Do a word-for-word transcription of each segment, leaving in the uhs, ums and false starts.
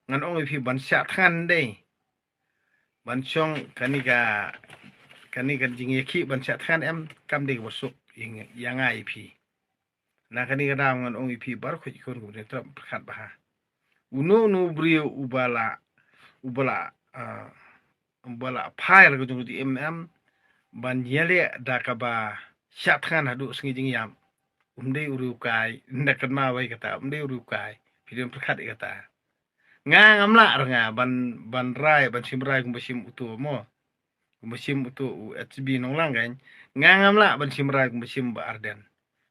ngan ong ïa phi ban shah thngan dei. Ban shong kane ka, kane ka jingïakhih ban shah thngan em, kam dei kaba suk ïa nga ïa phi. Na kane ka daw ngan ong ïa phi baroh khuid ki khun ki bneng, trap pyrkhat bha. Uno uno u briew uba la, uba la, ah, uba la phai la ka jong ka jingim em, ban ïaleh da kaba shah thngan haduh sngi jingïap, um dei u riewkai. Nda kynmaw wei kata, um dei u riewkai. Phi dei ban pyrkhat ïa kata. Nga ngam lah ruh nga ban, ban rai, ban shim rai kumba shim uto mo. Kumba shim uto u H B Nonglang kan. Nga ngam lah ban shim rai kumba shim Bah Ardent.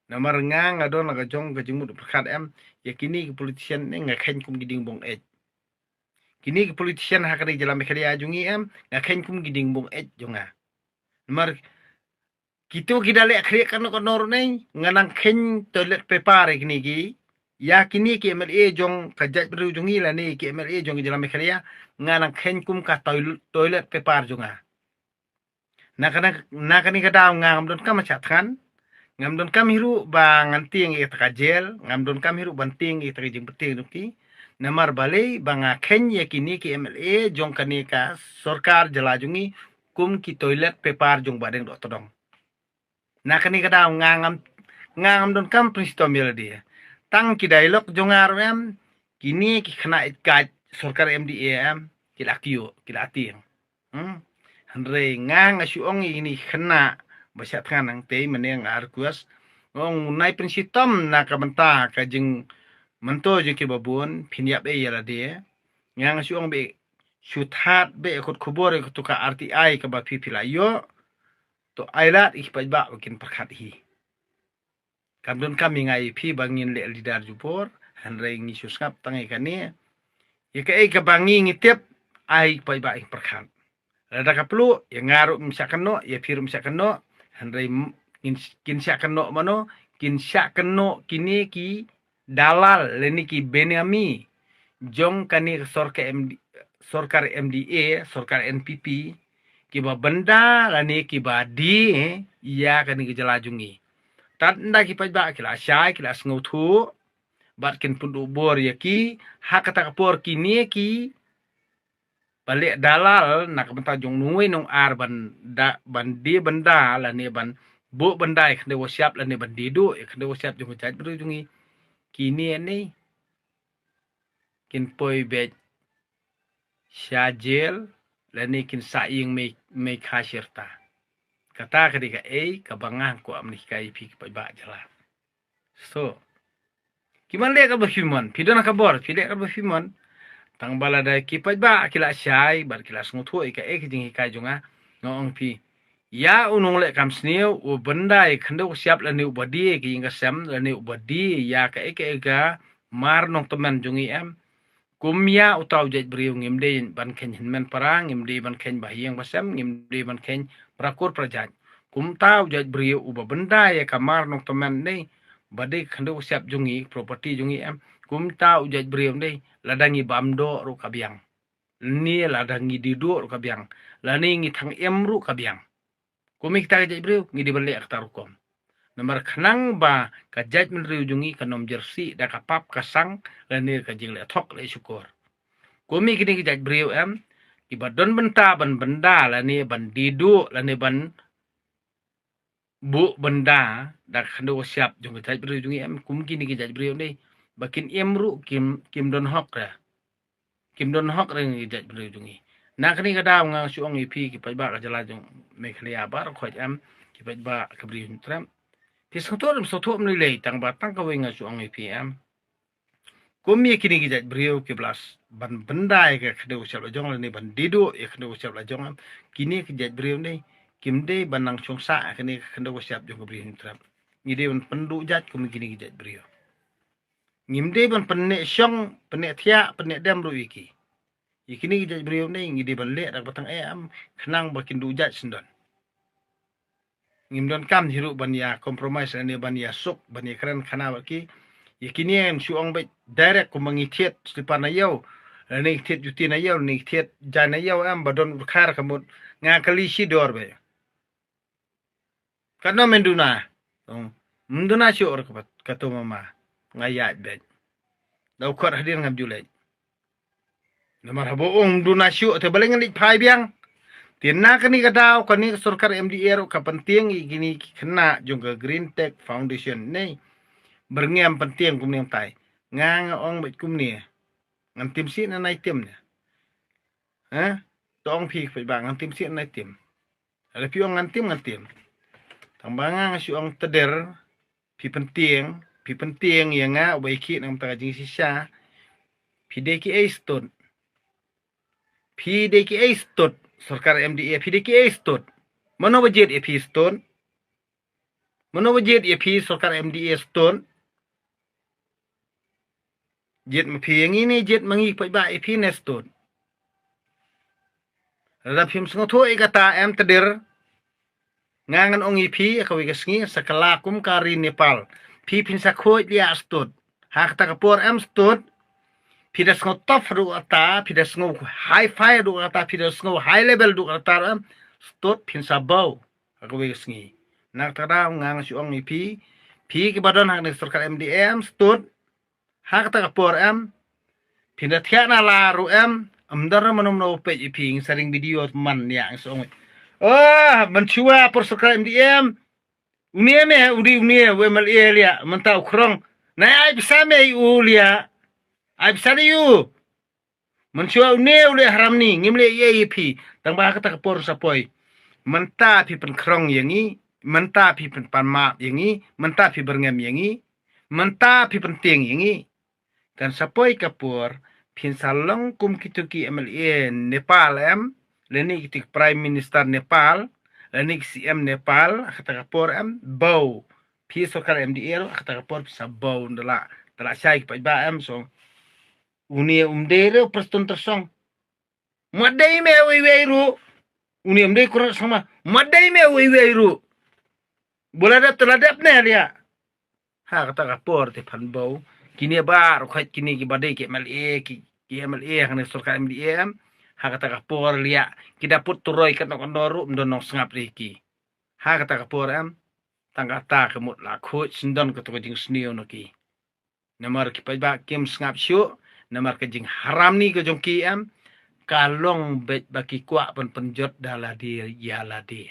Namar nga, nga don la ka jong ka jingmut pyrkhat em, ïa kine ki politician ne nga kheiñ kum ki dieng bong ej. Kine ki politician ha kane ka jylla Meghalaya jong ngi em, nga kheiñ kum ki dieng bong ej jong nga. Namar kito ki da leh khriat kano kano ruh ne, nga nang kheiñ toilet paper ïa kine ki, ïa kine ki M L A jong ka jaitbynriew jong ngi lane ki M L A jong ka jylla Meghalaya, nga nang kheiñ kum ka toil-, toilet paper jong nga. Na kane, na kane ka daw nga ngam donkam shah thngan, ngam donkam hi ruh ba ngan tieng ïa kata ka jail, ngam donkam hi ruh ban tieng ïa kata ka jingpyntieng jong ki. Namar balei ba nga kheiñ ïa kine ki M L A jong kane ka sorkar jylla jong ngi kum ki toilet paper jong Bahdeng Dohtdong. Na kane ka daw nga ngam, nga ngam donkam pynshitom ïa lade. Tang ki dialogue jong nga ruh em, kine ki khynnah ïeit kaid sorkar M D A em, ki la kyiuh, ki la tieng. Hmm. Hynrei nga, nga shu ong ïa kine ki khynnah ba shah thngan nangtei, mynne nga request, nga ong nai pynshitom na ka bynta ka jingmyntoi jong kiba bun, phin ïap ei ïa lade. Nga, nga shu ong beit, shu thad beit, khot khubor ïa kato ka R T I kaba phi, phi la ïoh. To ai lad ïa ki paidbah ba kin pyrkhat hi. Kam donkam ïa nga ïa phi ba ngin leh leader jubor, hynrei ngi shu sngap tang ïa kane. Ïa kaei kaba ngi, ngi tip, ai paidbah ïa ki pyrkhat. Lada ka pluh, ïa nga ruh ym shah kynnoh, ïa phi ruh ym shah kynnoh, hynrei m-, ngin, kin shah kynnoh mano, kin shah kynnoh kine ki dalal lane ki benami jong kane ka sorkar M D, sorkar M D A, sorkar N P P, kiba bynda lane kiba die ïa kane ka jylla jong ngi. Tad ynda ki paidbah ki la shai, ki la sngewthuh, bad kin pynduh bor ïa ki, ha kata ka por kine ki ba leh dalal na ka bynta jong nongwei nongar ban da, ban die bynda lane ban buh bynda ïa khyndew ka shyiap lane ban die duh ïa khyndew ka shyiap jong ka jaitbynriew jong ngi. Kine ne kin poi beit sha jail lane kin sah ïing mei, mei kha shi rta. Kata ka dei kaei kaba nga kwah ban hikai ïa phi ki paidbah jylla. So, ki man leh kaba phi mon, phi don ha ka bor, phi leh kaba phi mon. Tang ba lada ki paidbah ki la shai bad ki la sngewthuh ïa kaei ka jinghikai jong nga, nga ong phi, ïa u nongleh kam sniew u bynda ïa khyndew ka shyiap lane uba die ïa ka ïing ka sem lane uba die ïa kaei kaei ka mar nongtymmen jong ngi em, kum ïa uta u jaitbynriew ngim dei ban kheiñ hynmen para, ngim dei ban kheiñ ba ha ïing ba sem, ngim dei ban kheiñ para kur para jait. Kumta u jaitbynriew uba bynda ïa ka mar nongtymmen ne, ba dei khyndew ka shyiap jong ngi, property jong ngi em, kumta u jaitbynriew ne, lada ngi bam doh ruh ka biang. Ne lada ngi die duh ruh ka biang. Lane ngi thang im ruh ka biang. Kum ïa kita ki jaitbynriew, ngi dei ban leh kata rukom. Namar khnang ba ka jaitbynriew jong ngi kan ym jyrsieh da ka pap ka sang, lane ka jingleh thok leh shukor. Kum ïa kine ki jaitbynriew em, kiba don bynta ban bynda, lane ban die duh, lane ban buh bynda da ka khyndew ka shyiap jong ka jaitbynriew jong ngi em, kum kine ki jaitbynriew ne, ba kin im ruh kim, kim don hok re. Kim don hok re ngi jaitbynriew jong ngi. Na kane ka daw nga shu ong ïa phi ki paidbah ka jylla jong Meghalaya baroh khoit em, ki paidbah ka Bri u Hynñiewtrep. Phi sngewthuh ym sngewthuh ym lei lei, tang ba tang kawei nga shu ong ïa phi em. Kum ïa kine ki jaitbynriew kiba la ban bynda ïa ka khyndew ka shyiap la jong lane ban die duh ïa ka khyndew ka shyiap la jong em. Kine ki jaitbynriew ne, kim dei ban nang shong sah ïa kane ka khyndew ka shyiap jong ka Bri u Hynñiewtrep. Ngi dei ban pynduh jait kum ïa kine ki jaitbynriew. Ngim dei ban pynneh shong, pynneh thiah, pynneh dem ruh ïa ki. Ïa kine ki jaitbynriew ne ngi dei ban leh da kaba tang eh em, khnang ba kin duh jait shen don. Ngim donkam hi ruh ban ïa compromise lane ban ïa suk, ban ïa kren khana bad ki. Ïa kine ngan shu ong beit direct kumba ngi thied slipar na ïew, lane ngi thied juti na ïew, lane ngi thied jaiñ na ïew em, ba don u dkhar ka mut nga kylli shi dor beit. Katno men duna? Ong, ym duna shuh ruh, kato mama. Nga ïaid beit. Da u khot hadien ngam ju leit. Namar haba ong duna shuh te balei ngan leit phai biang. Te na kane ka daw kane ka sorkar M D A ruh ka pyntieng ïa kine ki khynnah jong ka Green Tech Foundation ne. Byrngem pyntieng kumne tai. Nga nga ong bad kumne. Ngan tim sih na nai tim ne. Ha? To ong phi phi ba ngan tim sih na nai tim. Ada phi ong ngan tim ngan tim. Tang ba nga nga shu ong teder. Phi pyntieng, phi pyntieng ïa nga uba ïa ki nang ta ka jingshisha. Phi dei ki ei stud. Phi dei ki ei stud. Sorkar M D A phi dei ki ei stud. Mano ba jied ïa phi stud? Mano ba jied ïa phi sorkar M D A stud? Jied ma phi ïa ngi ne jied ma ngi paidbah ïa phi ne stud? Lada phim sngewthuh ïa kata em tdir. Nga ngan ong ïa phi ïa kawei ka sngi sa kylla kum ka ri Nepal. Phi phin sa khuid liah stud. Ha kata ka por em stud. Phi da sngew tough ruh kata, phi da sngew high fi ruh kata, phi da sngew high level ruh kata em stud phin sa baw. Ha kawei ka sngi. Na kata ka daw nga nga shu ong ïa phi. Phi kiba don ha kane ka sorkar M D A em stud. Ha kata ka por em. Phin da thiah na la ruh em. Em don mano mano peit ïa phi ngi sa ring video man ïa ngi sa ong. Oh, mynshuwa por sorkar M D A em. Une me, u dei une, u M L A liah, mynta u khrong. Nai ai pisa me u liah. Ai pisa dei u. Mynshuwa une u leh haram ni, ngim leh ei ei ïa phi. Tang ba ha kata ka por sa poi. Mynta phi pynkhrong ïa ngi, mynta phi pynpan map ïa ngi, mynta phi byrngem ïa ngi, mynta phi pyntieng ïa ngi. Kan sa poi ka por, phin sa long kum kito ki M L A Nepal em, lane kito ki Prime Minister Nepal, lane ki C M Nepal, ha kata ka por em, baw. Phi sorkar M D A ruh, ha kata ka por phin sa baw, da la, da la shai ki paidbah em, so. Une um dei ruh Prestone Tynsong. Mat dei me wei wei ruh. Une um dei Conrad Sangma. Mat dei me wei wei ruh. Bula dep te la dep ne liah. Ha kata ka por te phan baw. Kine baroh khat kine kiba dei ki M L A ki, ki M L A ha kane sorkar M D A em. Ha kata ka por liah. Ki da put turoi katno katno ruh, ym don nongsngap ïa ki. Ha kata ka por em. Tang kata ka mut la khuid shen don kato ka jingsniew na ki. Namar ki paidbah kim sngap shuh, namar ka jingharam ni ka jong ki em, ka long beit ba ki kwah ban pynjot da lade ïa lade.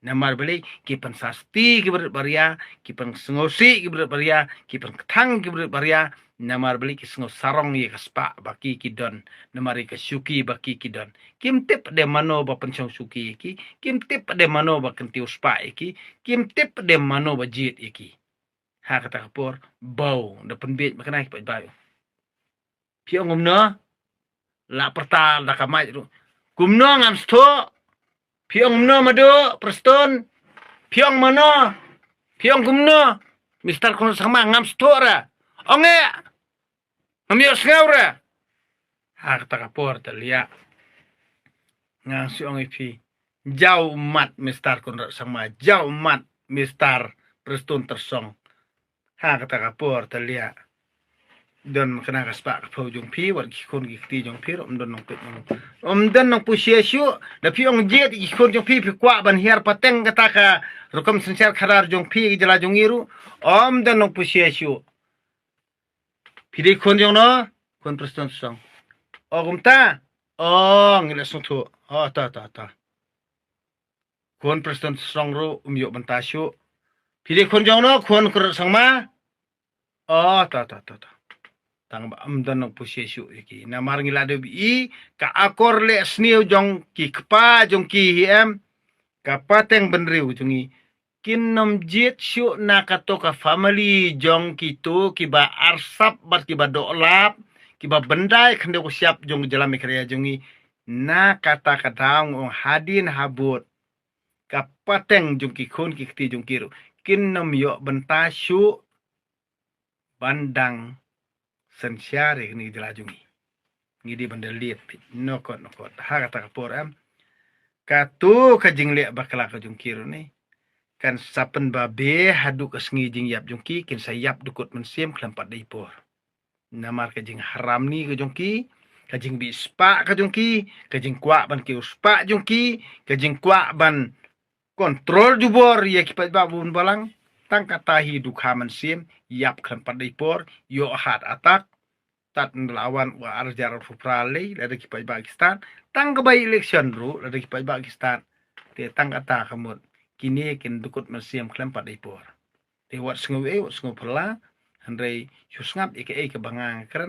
Namar balei ki pynsasti ki barit baria, ki pynsngewsih ki barit baria, ki pynkthang ki barit baria, namar balei ki sngew sarong ïa ka spah ba ki ki don, namar ïa ka shuki ba ki ki don. Kim tip de mano ba pynshong shuki ïa ki, kim tip de mano ba kyntiew spah ïa ki, kim tip de mano ba jied ïa ki. Ha kata ka por, baw, da pynbiej ma kane ki paidbah. Phi ong kumno, la pyrta da ka mic ruh. Kumno ngam sngewthuh. Phi ong kumno madu, Prestone. Phi ong mano. Phi ong kumno. Mister Conrad Sangma ngam sngewthuh ra. Ong eh. Ngam ïohsngew re. Ha kata ka por te liah. Nga shu ong ïa phi. Jaw mat Mister Conrad Sangma. Jaw mat Mister Prestone Tynsong. Ha kata ka por te liah. Don kane ka spah ka phew jong phi, wat ki khun ki kti jong phi, ym don nongpeit nong. Ym don nongpynshiah shuh, da phi ong jied ki khun jong phi, phi kwah ban hiar pateng kata ka rukom synshar khadar jong phi, ki jylla jong ngi ruh. Ym don nongpynshiah shuh. Phi dei khun jong no, khun Prestone Tynsong. O kumta, o ngi la sngewthuh. O ta ta ta. Khun Prestone Tynsong ruh um ïoh bynta shuh. Phi dei khun jong no, khun Conrad Sangma. O ta ta ta ta. Tang ba ym don nongpynshiah shuh ïa ki. Namar ngi la dep i ka akor leh sniew jong ki kpa jong ki hi em. Ka pateng bynriew jong ngi. Kin nym jied shuh na kato ka family jong kito kiba arsap bad kiba dohlap, kiba byndai khyndew ka shyiap jong ka jylla Meghalaya jong ngi. Na kata ka daw nga ong hadien habud. Ka pateng jong ki khun ki kti jong ki ruh. Kin nym ïoh bynta shuh ban dang synshar ïa kane ka jylla jong ngi. Ngi dei ban da liet phi. Nokot nokot. Ha kata ka por em. Kato ka jingleh bakla ka jong ki ruh ne. Kan sa pynbabe haduh ka sngi jingïap jong ki, kin sa ïap dukut mynsiem khlem pat dei por. Namar ka jingharam ni ka jong ki, ka jingbishpah ka jong ki, ka jingkwah ban kiew spah jong ki, ka jingkwah ban kontrol jubor ïa ki paidbah bun balang, tang kata hi dukha mynsiem, ïap khlem pat dei por, ïoh heart attack, Start na la wan wa ar hajar arphew phra lei, lada ki paidbah ki start. Tang ka by election ruh, lada ki paidbah ki start. Te tang kata ka mut. Kine kin dukut mynsiem khlem pat dei por. Te wat sngew ei, wat sngew phylla. Hynrei shu sngap ïa kaei kaba nga kren.